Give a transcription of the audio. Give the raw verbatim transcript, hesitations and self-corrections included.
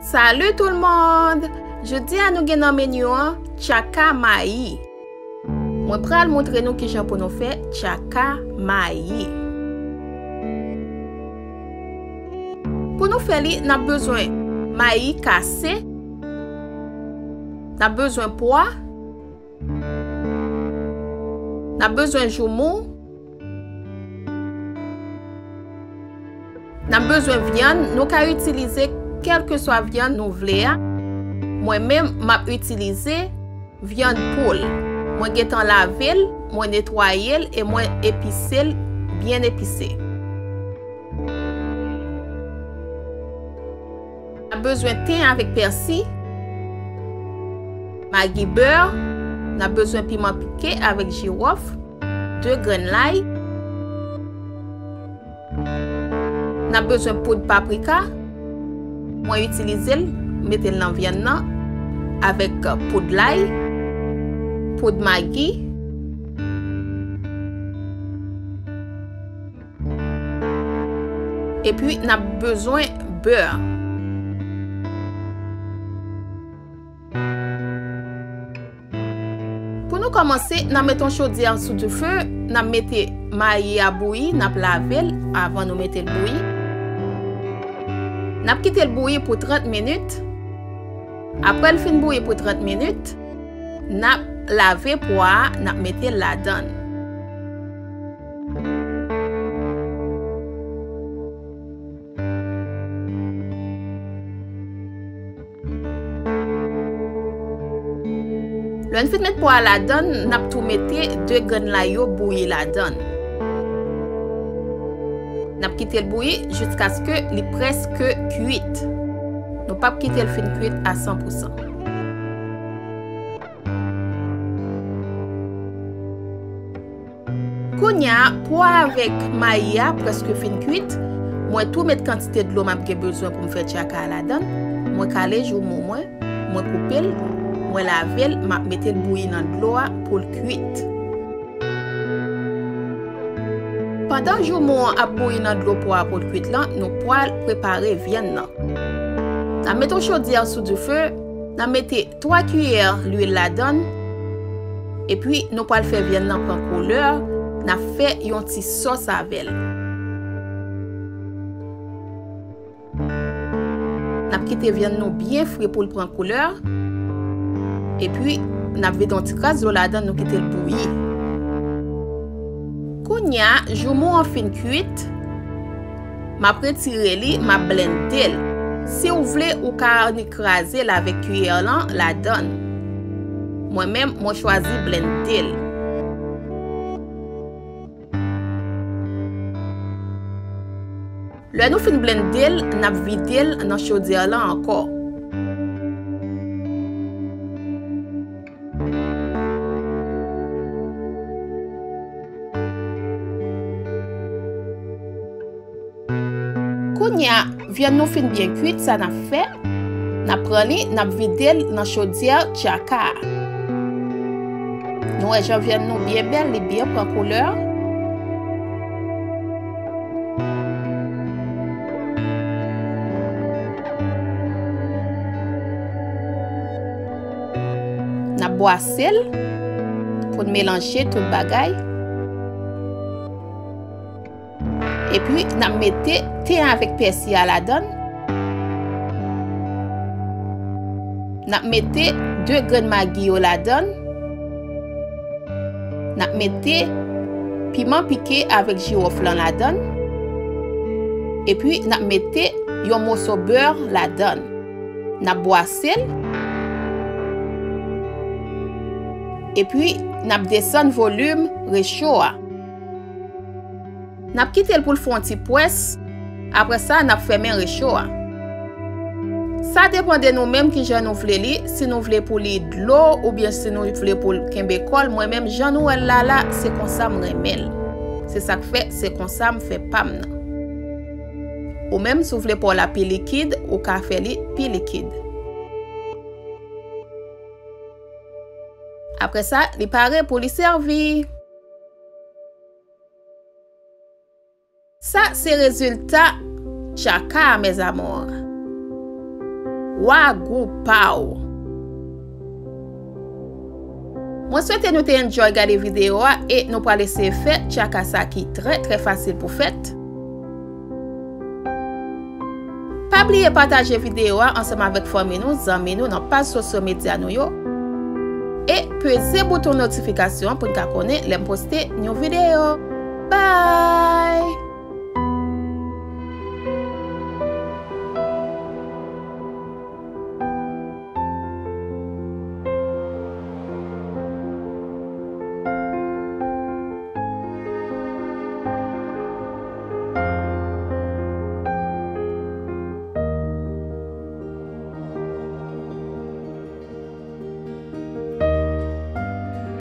Salut tout le monde! Jodi a nou gen nan meni an tchaka mayi. Mwen pral montre nou kijan pou nou fè tchaka mayi. Pou nou fè li, n ap bezwen mayi kase, n ap bezwen pwa, n ap bezwen joumou, n ap bezwen vyann, nou ka itilize kèlkeswa vyann nou vle a. Mwen menm, m ap itilize vyann poul. Mwen gentan lave l, mwen netwaye l e mwen epise l byen epise. N ap bezwen ten avèk pèsi, magi, bè, n ap bezwen piman pike avèk jiwòf, de grenn lay. N ap bezwen poud paprika. Mwen itilize l, mete l nan vyann nan avèk poud lay, poud magi. Epi n ap bezwen bè. Pou nou kòmanse, n ap mete yon chodyè sou dife, n ap mete mayi a bouyi, n ap lave l avan nou mete l bouyi. N ap kite l bouyi pou trant minit. Apre l fin bouyi pou trant minit, n ap lave pwa a, n ap mete l ladan l. Lè n fin met pwa a ladan l, n ap tou mete de grenn lay yo bouyi ladan l. N ap kite l bouyi jiskaske li prèske kuit. Nou p ap kite l fin kuit a san pou san. Kounye a, pwa avèk mayi a prèske fin kuit. Mwen tou met kantite dlo m ap gen bezwen pou m fè tchaka a ladan l. Mwen kale joumou mwen, mwen koupe l, mwen lave l, m ap mete l bouyi nan dlo a pou l kuit. Pandan joumou an ap bouyi nan dlo pwa a pou l kuit lan, nou pral prepare vyann nan. N ap mete yon chodyè sou dife, n ap mete twa kiyè lwil ladan l, epi nou pral fè vyann nan pran koulè, n ap fè yon ti sòs avè l. N ap kite vyann nou byen fri pou l pran koulè, epi n ap vide yon ti kras dlo ladan l, nou kite l bouyi. Kounye a, joumou an fin kuit. M ap retire li, m ap blende l. Si w vle, ou ka annik kraze l avèk kiyè lan ladan l. Mwen menm, mwen chwazi blende l. Lè nou fin blende l, n ap vide l nan chodyè lan ankò. Kounye a, vyann nou fin byen kuit, sa n ap fè, n ap pran li, n ap vide l nan chodyè tchaka a. Nou wè jan vyann nou byen bèl, li byen pran koulè. N ap bwase l pou n melanje tout bagay. Epi, n ap mete ten avèk pèsi a ladan l. N ap mete de grenn magi yo ladan l. N ap mete piman pike avèk jiwòf lan ladan l. Epi, n ap mete yon moso bè ladan l. N ap bwase l. Epi, n ap desann volim recho a. N ap kite l pou l fè yon ti pwès. Apre sa, n ap fèmen recho a. Sa depann de nou menm kijan nou vle li, si nou vle pou li dlo oubyen si nou vle pou l kenbe kò l. Mwen menm, jan nou wè l la la, se konsa m renmen l. Se sa k fè, se konsa m fè pa m nan. Ou menm, si w vle pa w la pi likid, ou ka fè li pi likid. Apre sa, li pare pou li sèvi. Sa se rezilta tchaka a, mes amours. Wagou pa w. Mwen swete nou te enjoy gade videyo a e nou pral eseye fè tchaka sa ki trè trè fasil pou fèt. Pa bliye pataje videyo a ansanm avèk fanmi nou, zanmi nou nan paj sosyo medya nou yo. E peze bouton notifikasyon an pou n ka konnen lè m poste yon videyo. Bye!